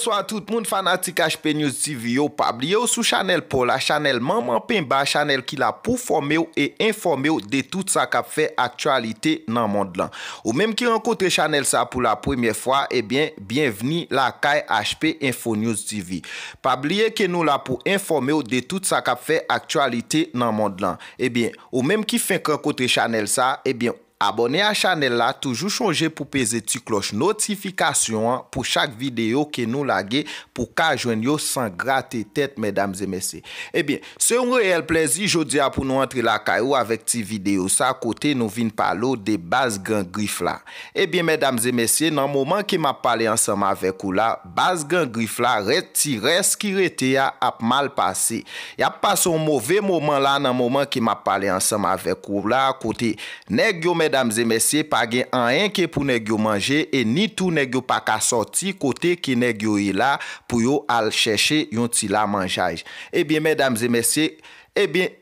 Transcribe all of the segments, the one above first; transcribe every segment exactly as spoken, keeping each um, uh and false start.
Bonswa tout moun, fanatik H P News T V yo, pa bliye w sou chanèl pa w la, chanèl manman penba, chanèl ki la pou fòme w e enfòme w de tout sa k ap fè aktyalite nan mond lan. Ou menm ki rankontre chanèl sa pou la premyè fwa, ebyen, byenvni lakay H P Info News T V. Pa bliye ke nou la pou enfòme w de tout sa k ap fè aktyalite nan mond lan. Ebyen, ou menm ki fenk rankontre chanèl sa, ebyen, abòne a chanèl la, toujou chonje pou peze ti klòch notifikasyon an pou chak videyo ke nou lage pou w ka jwenn yo san grate tèt, medam e mesye. Ebyen, se yon reyèl plèzi jodi a pou nou antre lakay ou avèk ti videyo sa kote nou vin pale w de baz Gran Grif la. Ebyen, medam e mesye, nan moman ke m ap pale ansanm avèk ou la, baz Gran Grif la, rès, ti rès ki rete a ap mal pase. Y ap pase yon move moman la nan moman ke m ap pale ansanm avèk ou la, kote nèg yo, medam e mesye, pa gen anyen ke pou nèg yo manje, e ni tou nèg yo pa ka sòti kote ke nèg yo ye la pou yo al chèche yon ti lamanjay. Ebyen, medam e mesye, ebyen,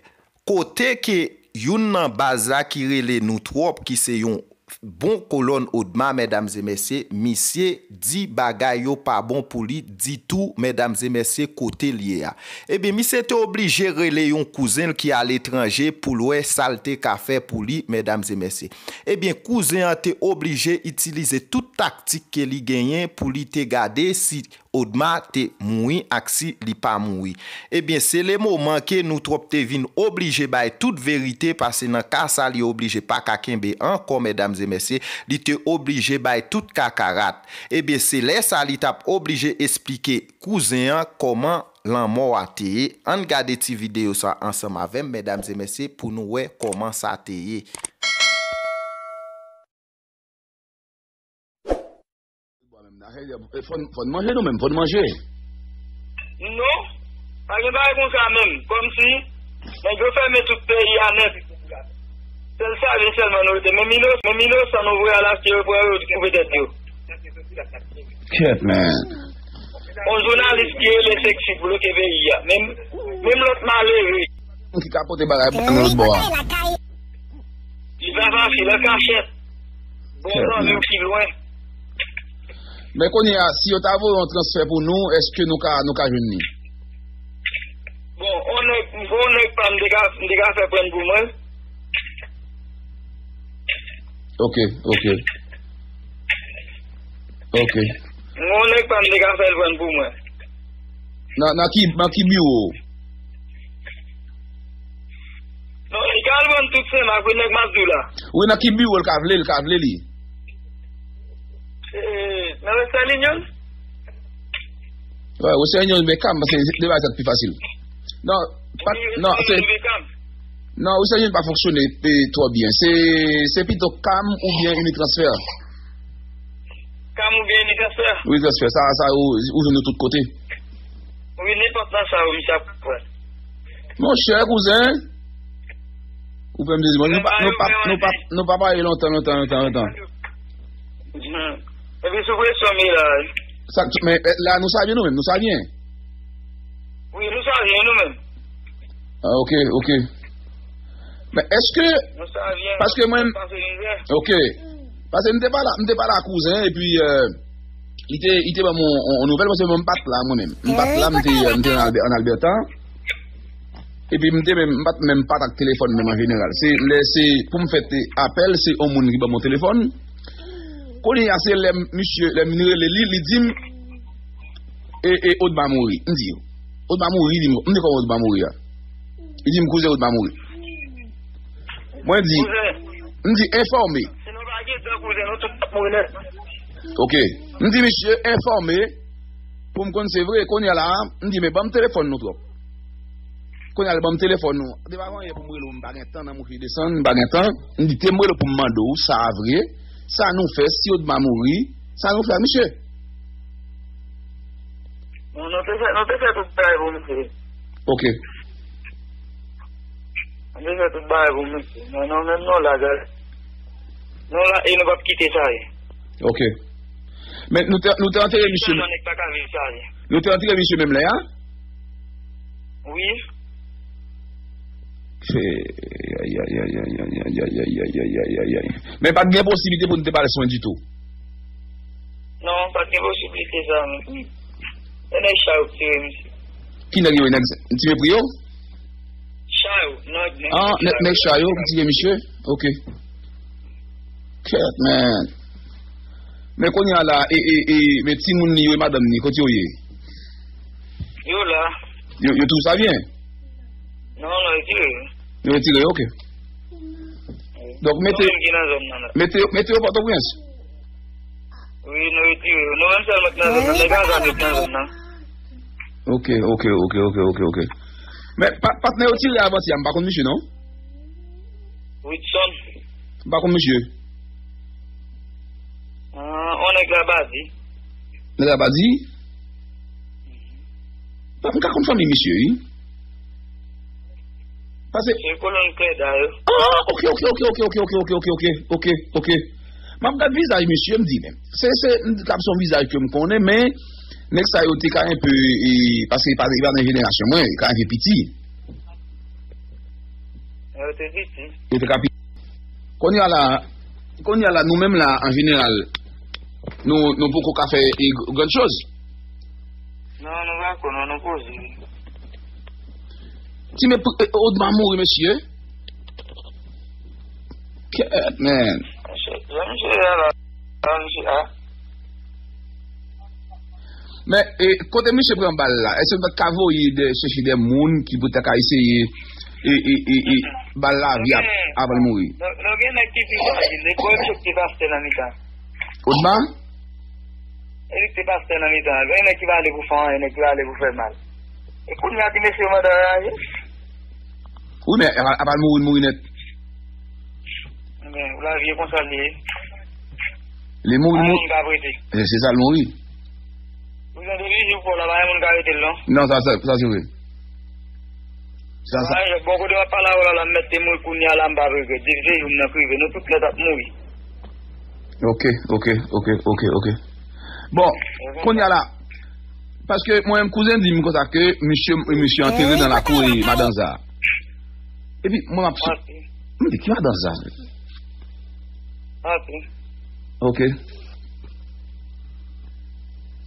kote ke youn nan baz la ki rele Nou Twòp, ki se yon bon kolòn Odma, medam e mesye, misye di bagay yo pa bon pou li ditou, medam e mesye, kote l ye a. Ebyen, misye te oblije rele yon kouzen l ki aletranje pou l wè sa l te ka fè pou li, medam e mesye. Ebyen, kouzen an te oblije itilize tout taktik ke li genyen pou li te gade si Odma te mouri ak si li pa mouri. Ebyen, se le moman ke Nou Twòp te vin oblije bay tout verite, paske nan ka sa, li oblije pa ka kenbe ankò, medam e mesye, li te oblije bay tout kakarat. Ebyen, se lè sa li t ap oblije esplike kouzen an kòman lanmò a te ye. Ann gade ti videyo sa ansanm avè m, medam e mesye, pou nou wè kòman sa te ye. Fò n, fò n manje nou menm, fò n manje. Non, pa gen bagay konsa menm. Kòmsi nèg yo fèmen tout peyi a nèt. Sèl sa vin sèlman nou rete. Menm ino-, menm inosan nou voye al achte yo pran yo koupe tèt yo. Kèt, man. Yon jounalis ki rele Sexy bloke peyi a. Menm, menm lòt malere. Moun ki ka pote bagay ba nou lòt bò a. Li pa fasil, an kachèt. Bon, zanmi w ki lwen. Men kounye a, si yo ta voye yon transfè pou nou, èske nou ka, nou ka jwenn li? Bon, on nèg, on nèg pa m te ka, m te ka fè pran pou mwen. Ok, ok. Ok. On nèg pa m te ka fè l pran pou mwen. Nan, nan ki, nan ki biwo? Non, li ka al pran tout semen, apre nèg m ap di w la. Wi, nan ki biwo l ka vle, l ka vle li? Eh, nan Western Union? Wi, Western Union, Beckham, paske se de bagay sa k pi fasil. Non, pa, non, se, non, Western Union pa fonksyone, eh, twò byen. Se, se pito Cam oubyen Unitransfer. Cam oubyen Unitransfer? Unitransfer, sa, sa, ou, ou jwenn yo tout kote. Wi, nenpòt nan sa yo, misye ap pran. Monchè, kouzen, ou fè m dezi, nou pa, nou pa, nou pa, nou pa pale lontan, lontan, lontan, lontan. Hmm. Epi sou presyon, mi la. Sa, men, eh, la, nou sa byen nou menm, nou sa byen? Wi, nou sa byen nou menm. Ah, ok, ok. Men èske, nou sa byen, paske mwen, pase mizè. Ok. Paske m te pale, m te pale a kouzen, epi, eh, li te, li te ban m yon, yon, yon nouvèl, paske mwen m pa t la, mwen menm. M pa t la, m te, m te an Albè-, an Alberta. Epi m te menm, m pa t menm pa t ak telefòn menm an jeneral. Se lè se pou m fè te apèl, se yon moun ki ban m yon telefòn. Kounye a, se lè m, misye, lè m vin rele li, li di m, e, e, Odma mouri. M di, Odma mouri, li di m, m di kòman Odma mouri a? Li di m, kouzen, Odma mouri. Mwen di, m di, enfòme. Ok. M di, misye, enfòme, pou m konn se vre. Kounye a la, m di, men ban m telefòn nou twòp. Kounye a l ban m telefòn nou. Te pa gen anyen pou m rele w, m pa gen tan nan mouche desann, m pa gen tan. M di, te m rele w pou m mande w, sa vre, sa nou fè, si Odma mouri, sa nou fè a misye? Non, nou te fè, nou te fè tout bagay pou misye. Ok. Nou te fè tout bagay pou misye. Men nou menm nou la, gade. Nou la, e nou p ap kite sa ye. Ok. Men nou te, nou te antere misye. Sèlman nèg pa ka viv sa ye. Nou te antere misye menm lè a? Wi. Ay, ay, ay. Men pa t gen posiblite pou nou te pale swen ditou? Non, pa t gen posiblite sa menm. E nèg Chay yo ki tire misye. Ki nèg yo, nèg Ti Mepri yo? Chay yo, non, nèg Ah, nèg nèg Chay yo ki tire misye? Ok. Kèt, man. Men kounye a la, e, e, e, men timoun li yo e madanm li, kote yo ye? Yo la. Yo, yo toujou sa byen? Non, non, yo tire yo. Yo retire yo, ok. Donk, mete, Nou menm ki nan zòn nan la. Mete, mete yo Pòtoprens. Wi, nou retire yo. Nou menm sèlman ki nan zòn nan. Nèg a zòn yo ki nan zòn nan. Ok, ok, ok, ok, ok, ok. Men, pa, patnè yo tire avantyè, m pa konn misye, non? Widson. M pa konn misye. Ah, on nèg Labadi. Nèg Labadi? Pa, m ka konn fanmi misye, wi. Pase Se kolonn Klèda yo. Ah, ok, ok, ok. M ap gad vizaj misye, m di, men, se, se, m di, kab se yon vizaj ke m konnen, men, nèg sa yo te ka enpe, e, paske e pa, e pa nan jenerasyon mwen, e ka enpe piti. Yo te piti. Yo te ka piti. Kounye a la, kounye a la, nou menm la, an jeneral, nou, nou poko ka fè, e, grann choz. Non, nou pa ko, non, nou poze. Ti men, e, Odma mouri, mesye. Kèt, man. Mesye, jan misye a la, jan misye a. Men, e, kote misye pran bal la, èske nou pa t ka voye de, chèche de moun ki pou ta ka eseye, e, e, e, e, ba l lavi ap, avan l mouri? Nou, nou gen nèg ki pi fraji, se Gòl Chèk ki pastè nan mitan. Odma? E li ki te pastè nan mitan. Gen nèg ki pa ale pou fè anyen, nèg ki pa ale pou fè mal. E kounye a ti mesye yo mande anraje. Wi, men apa, apa l mouri, l mouri nèt. Men, lavi e konsa l ye. Li mouri, li mouri. Pa moun ka prete. E, se sa l mouri. Ou jan de li, jou pou la, pa moun ka rete l, non. Non, sa, sa, sa se vre. Sa, sa. Ay, bon kote w ap pale avè w la, la, m mèt te mouri kounye a la, m p ap regrèt. Depi se jou m nan k rive, nou tout nèt ap mouri. Ok, ok, ok, ok, ok. Bon, kounye a la, paske mwen menm kouzen di m konsa ke misye, misye antere nan lakou e madanza. Epi mwen m ap sou. M di ki madanza? Ok.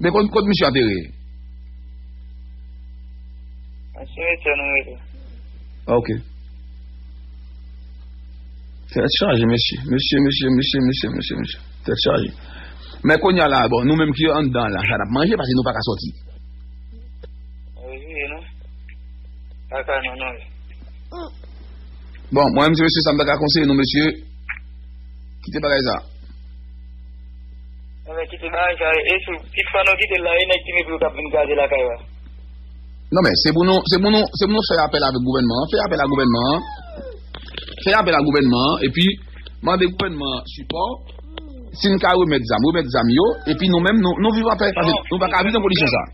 Men kot, kot misye antere? Nan simetyè nou rete. Ok. Tèt chaje, mesye. Mesye, mesye, mesye, mesye, mesye, mesye. Tèt chaje. Men kounye a la, bon, nou menm ki anndan la, sa n ap manje, paske nou pa ka sòti. Wi, wi, non. Pa ka non, non. Bon, mwen menm, se mesye sa m ta ka konseye nou, mesye. Kite bagay sa. Anben, kite bagay sa, e sou, ti fwa nou kite l la, e nèg ki mete yo k ap vin kraze lakay la. Non, men, se pou nou, se pou nou, se pou nou fè apèl avèk gouvènman an, fè apèl a gouvènman an, fè apèl a gouvènman an, epi mande gouvènman an sipò. Si n ka remèt zam, remèt zam yo, epi nou menm, nou, nou viv anpè, paske nou pa ka viv nan kondisyon sa.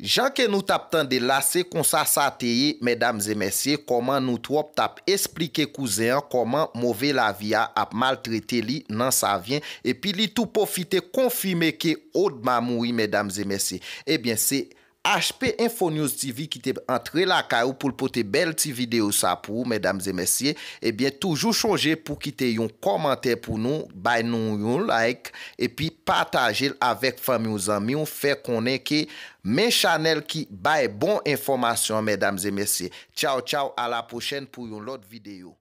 Jan ke nou t ap tande la, se konsa sa te ye, medam e mesye, kòman nou twòp t ap esplike kouzen an kòman move lavi a ap maltrete li nan Savyen, epi li tou pwofite konfime ke Odma mouri, medam e mesye. Ebyen, se H P Info News T V ki te antre lakay ou pou l pote bèl ti videyo sa pou ou, medam e mesye. Ebyen, toujou chonje pou kite yon kòmantè pou nou, bay nou yon like, epi pataje l avèk fanmi w, zanmi w, fè konnen ke men chanèl ki bay bon enfòmasyon an, medam e mesye. Tchaw, tchaw, a la pwochèn pou yon lòt videyo.